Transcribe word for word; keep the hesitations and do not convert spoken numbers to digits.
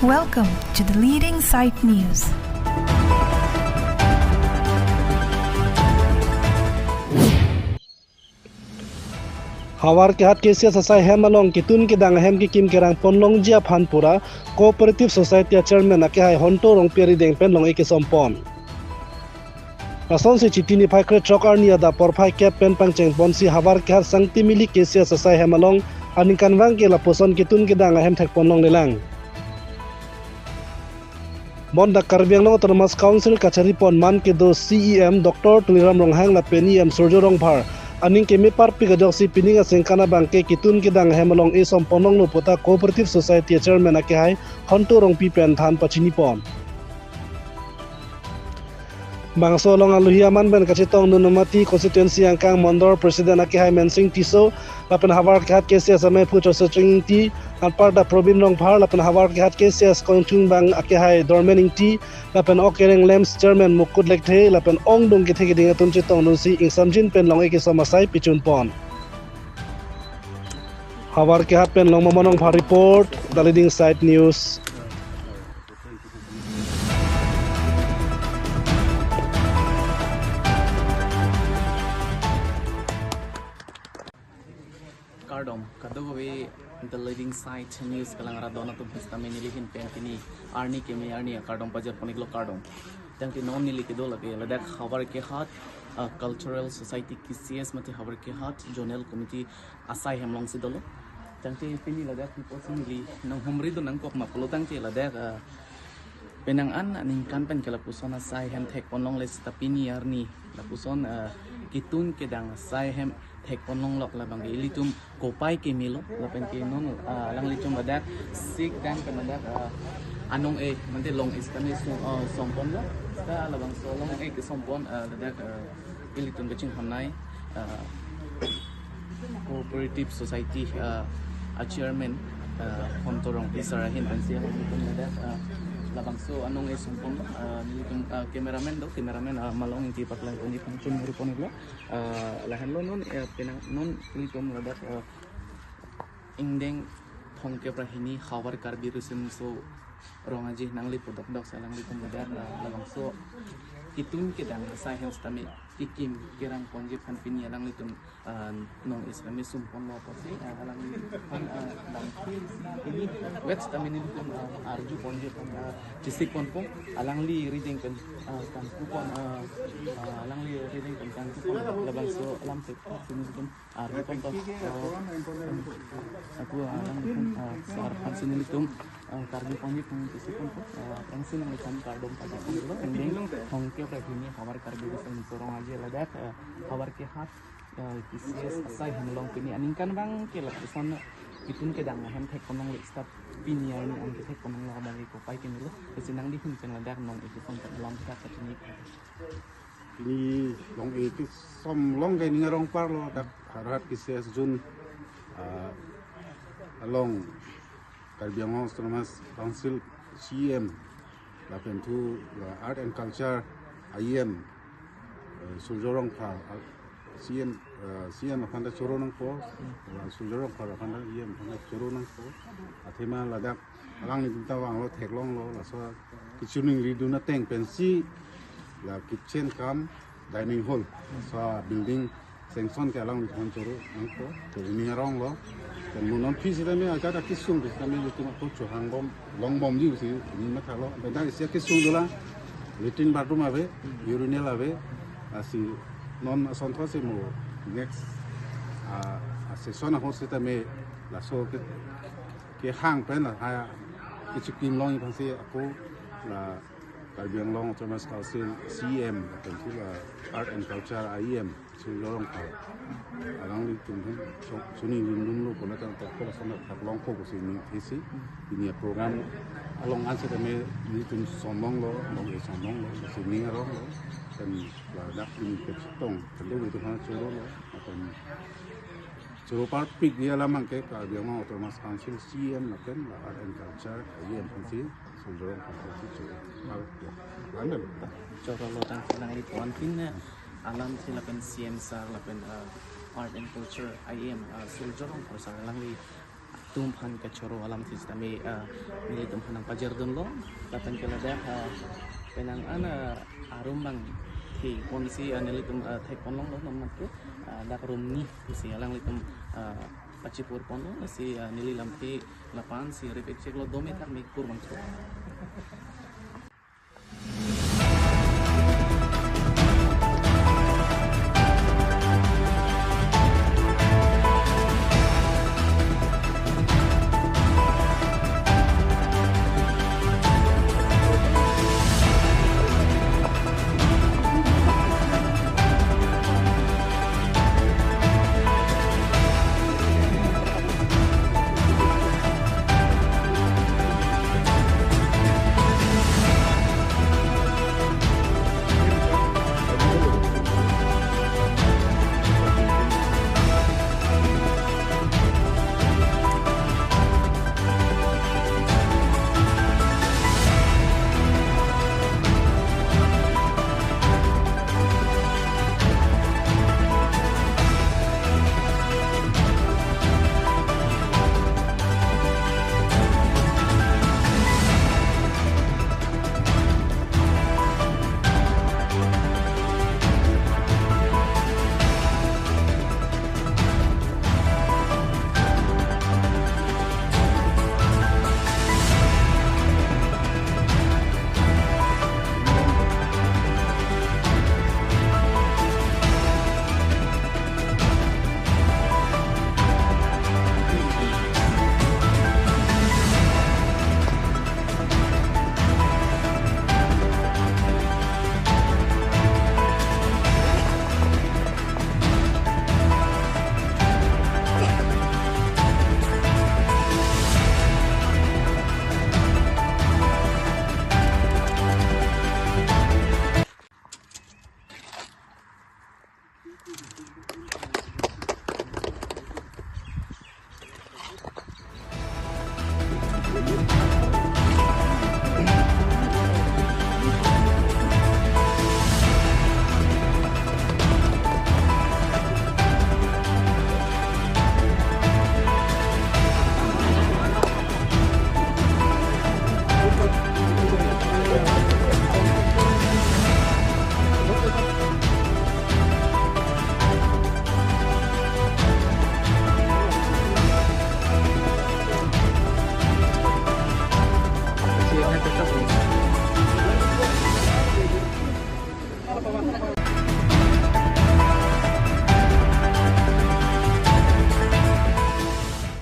Welcome to the leading site news. Howraghat K C S asai hem along kitun kedang ahem kekim kerang ponlongji aphan pura Cooperative Society a chairman akehai Honto Rongpi arideng pen long-e kesom pon. Lasonsi Chiti niphai krethrok arni adap porphai kep pen pangcheng ponsi Howraghat Sangti Mili K C S asai hem along aningkanvang ke lapuson kitun kedang ahem thek ponlonglelang. Bonta Karbi Anglong Autonomous Council kachari pon man kedo C E M Doctor Tuliram Ronghang lapen E M Surjya Rongphar aning keme parpik ajoksi pining asengkan abangke kitun kedang ahem along-e som ponlonglo puta Cooperative Society a chairman akehai Honto Rongpi pen than pachini pon. Bangso along alohi aman pen kachetongdun Nomati constituency angkang Mondol president akehai Mensing Tisso lapen Howraghat K C S amei aphu Choseching Ingti, anparta Probin Rongphar lapen Howraghat K C S kongchungbang akehai Dormen Ingti lapen Ok Kereng LAMPS chairman Mukut Lekthe lapen ongdung kethe keding atum chetongdunsi ingsamjin pen long-e kesom asai pichun pon. Howraghat pen Longmomon Rongphar report, The Leading Site News. Kardom, kadokave The Leading Site News kelang arat don atum sitame neli ahin pen pini arni keme arni akardom pajir pon-iklo, kardom. Tangte non neli kedo lake ladak Howraghat, uh, Cultural Society K C S mate Howraghat Zonal Committee asai hem alongsi dolo. Tangte pini ladak pipo si neli nanghumri do nangkok ma pulo tangte ladak, ah, penang an aningkan pen ke lapuson asai hem thek ponlongle seta pini arni lapuson, ah, kitun kedang asai hem thek ponlonglok labang ke ilitum kopai kemelo lapen ke non, ah, alanglitum ladak sik dang pen ladak, ah, anong-e mante long-e sitame som, ah, som ponlo seta labangso long-e kesom pon, ah, ladak, ah, ilitum kachinghon-nei, ah, Cooperative Society, ah, a chairman, ah, Honto Rongpi sir ahin pensi alanglitum ladak, ah, labangso anong-e som pon, ah, nelitum, ah, cameraman do, cameraman, ah, Malong Ingti paklang ponji pangchun ri pon-iklo, ah, lahenlo non, eh, penang non nelitum ladak, ah, ingdeng thomkep ra hini Howraghat Karbi Riso Nimso Rong Aje nangli pudok dok si alanglitum ladak, ah, labangso kitun kedang asai hem sitame kekim kerang ponji aphan pini alanglitum, ah, nong-e sitame som ponlo apotsi, ah, alangliphan, ah, dam pini wet sitame nelitum, ah, arju ponji aphan, ah, chesik ponpo, alangli arideng pen, ah, kangku pon, ah, ah, alangli arideng pen kangku pon labangso alam thek si nelitum arju ponpo. Ah, ako, ah, alanglitum, ah, sir aphansi nelitum, ah, karju ponji aphan chesik ponpo, ah, aphrangsi nangliphan kardom pajir pon-iklo, ingdeng thomkep ra hini Howraghat Karbi Riso Nimso Rong Aje ladak, ah, Howraghat, ah, K C S asai hem along pini aningkanvang ke lapuson kitun kedang ahem thek ponlongle seta pini arni an ke thek ponlonglo abang ke kopai kemelo, lasi nangli ahin pen ladak nong-e kesom pon alam thek kachini. Pini long-e kesom along ke ning arong parlo dak Howraghat K C S zone, ah, along Karbi Anglong Autonomous Council C E M lapen thu la Art and Culture A E M, eh, Surjya Rongphar, ah, C E M, eh, C E M aphan ta choro nangpo, la Surjya Rongphar aphan ta E M aphan ta choro nangpo. Athema ladak alanglitum ta vanglo theklonglo, laso kechoningri dun ateng pensi la kitchen cum dining hall, laso building sanction ke alanglitum choro nangpo, to ning aronglo. Lapen mo non aphi sitame ajat akesung sitame nelitum ako chohang bom, long bomji pusi neli mathalo. Lapen dak isi akesung dolang, latrine bathroom ave, urinal ave, lasi non asonthotsi mo next, ah, ah, session ahut sitame laso ke, kehang pen la ha kechikim longji aphansi ako la Karbi Anglong Autonomous Council C E M lapen thu la Art and Culture A E M Surjya Rongphar, alanglitum ahin cho-, choningri dunlo pon ateng ta ako lason thek longpo pusi neli thesi. Pini aprogram along an sitame nelitum som longlo, long-e som longlo, pusi ning aronglo. Lapen ladak pini kachetong kado itu kana chorolo, lapen choro parpik dia lamang ke Karbi Anglong Autonomous Council C E M lapen la Art and Culture A E M aphansi Surjya Rongphar aphansi choro. Mal, ya. Anda lo. Chorolo tangte alanglitum pini alamsi lapen C E M sir lapen, uh, Art and Culture A E M, uh, Surjya Rongphar sir alangli Tum aphan kachoro alam sitame, ah, nelitum aphan nangpajir dunlo, lapen ke ladak, ah, penang an, ah, arum abang thekponsi, ah, nelitum, ah, thekpon longlo non mate, ah, dak arum ni si alanglitum, ah, pachipurponlo si, ah, neli lamthe lapu-an si rip-ik cheklo, dome thak me kur bang chok.